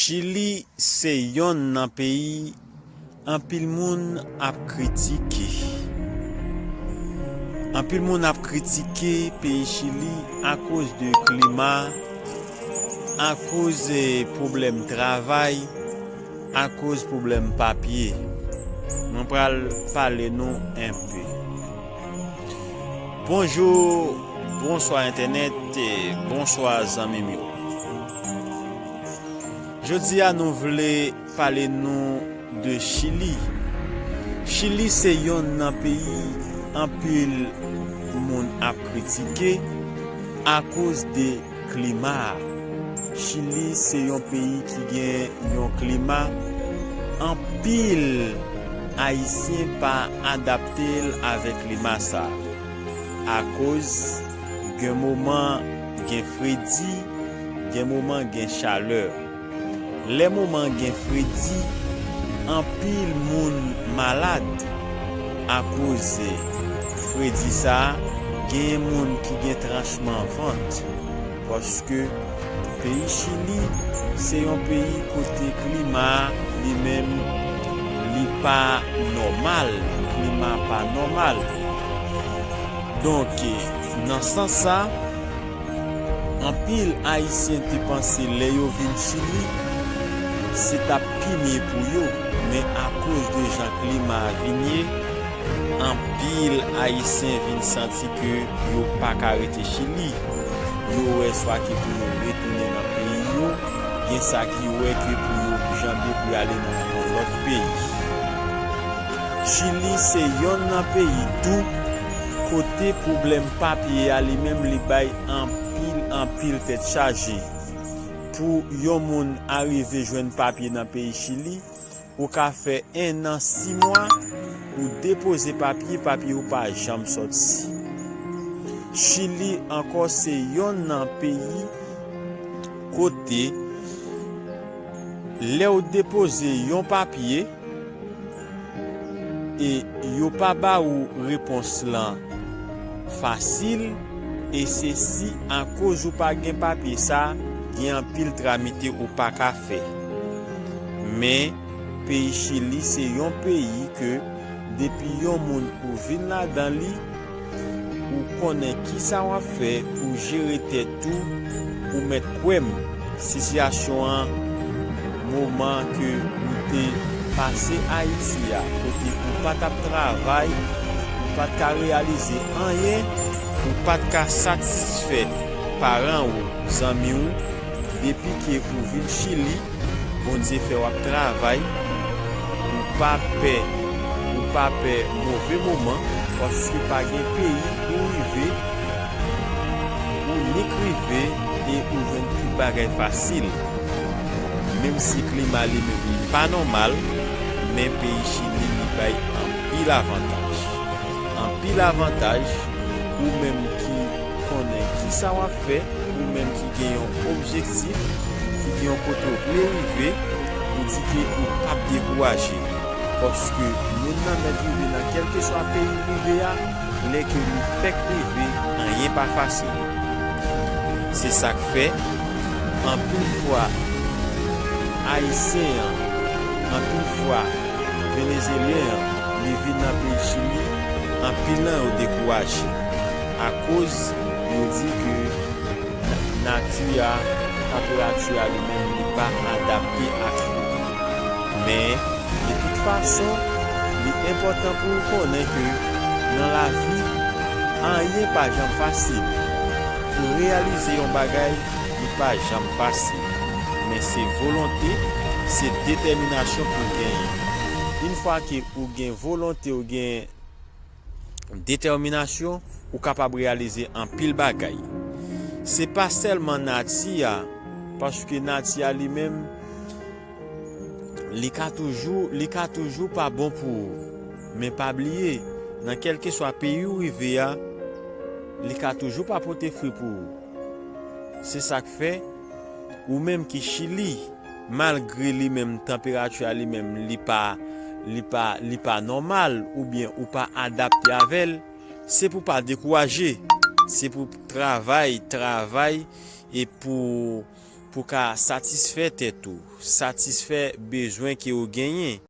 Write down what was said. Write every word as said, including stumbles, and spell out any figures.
Chili se yonn nan peyi anpil moun ap kritike. Anpil moun ap kritike peyi Chili akoz de klima, akoz, eh, pwoblèm travay, akoz pwoblèm papye. Mwen pral pale nou enpe. Bonjou, bonswa entènèt, eh, bonswa zanmi m yo. Jodi a nou vle pale nou de Chili. Chili se yonn nan peyi anpil moun ap kritike akoz de klima a. Chili se yon peyi ki gen yon klima anpil Ayisyen pa adapte l avèk klima sa a. Akoz gen moman gen fredi, gen moman gen chalè. Lè moman gen fredi, anpil moun malad akoz fredi sa a, gen moun ki gen tranchman vant. Paske peyi Chili se yon peyi kote klima a li menm li pa nòmal, klima pa nòmal. Donk, nan sans sa, anpil Ayisyen te panse lè yo vin Chili, se t ap pi mye pou yo, men akoz de jan klima a vin ye, anpil Ayisyen vin santi ke yo pa ka rete Chili. Yo wè swa ke pou yo retounen nan peyi yo, gen sa ki wè ke pou yo janbe pou y ale nan yon lòt peyi. Chili se yonn nan peyi tou kote pwoblèm papye a li menm li bay anpil, anpil tèt chaje. Pou yon moun arive jwenn papye nan peyi Chili, ou ka fè en an, sis mwa, ou depoze papye, papye ou pa janm sòti. Chili ankò se yonn nan peyi kote lè w depoze yon papye e yo pa ba ou repons lan fasil, e se si akoz ou pa gen papye sa, gen anpil tramite ou pa ka fè. Men, peyi Chili se yon peyi ke depi yon moun ou vin ladan li, ou konnen kisa w ap fè, ou jere tèt ou, ou mèt kwè m, sitiyasyon an, moman ke ou te pase Ayiti a, kote ou pa t ap travay, ou pa t ka reyalize anyen, ou pa t ka satisfè paran ou, zanmi ou, depi ke ou vin Chili, Bondye fè w ap travay, ou pa pè, ou pa pè move moman, paske pa gen peyi ou rive, ou nik rive e ou jwenn tout bagay fasil. Menm si klima li menm li pa nòmal, men peyi Chili li bay anpil avantaj. Anpil avantaj, ou menm ki konnen kisa w ap fè, ou menm ki gen yon objektif, ki gen yon kote w vle rive, ou di ke ou p ap dekouraje. Paske moun nan mèt rive nan kèlkeswa peyi l rive a, lè ke li fèk rive, anyen pa fasil. Se sa k fè, anpil fwa, Ayisyen an, anpil fwa, Venezelyen an, li vin nan peyi Chili, anpil nan yo dekouraje. Akoz yo di ke na-, nati a, tanperati a li menm, li pa adapte ak yo. Men, de tout fason, li enpòtan pou ou konnen ke nan lavi, anyen pa janm fasil. Pou reyalize yon bagay, li pa janm fasil. Men se volonte, se detèminasyon pou w genyen. Yon fwa ke ou gen volonte, ou gen detèminasyon, ou kapab reyalize anpil bagay. Se pa sèlman nati a, paske nati a li menm, li ka toujou, li ka toujou pa bon pou ou. Men pa bliye, nan kèlkeswa peyi ou rive a, li ka toujou pa pote fwi pou ou. Se sa k fè, ou menm ki Chili, malgre li menm, tanperati a li menm, li pa, li pa, li pa nòmal, oubyen ou pa adapte avè l, se pou pa dekouraje. Se pou travay, travay, e pou, pou ka satisfè tèt ou, satisfè bezwen ke ou genyen.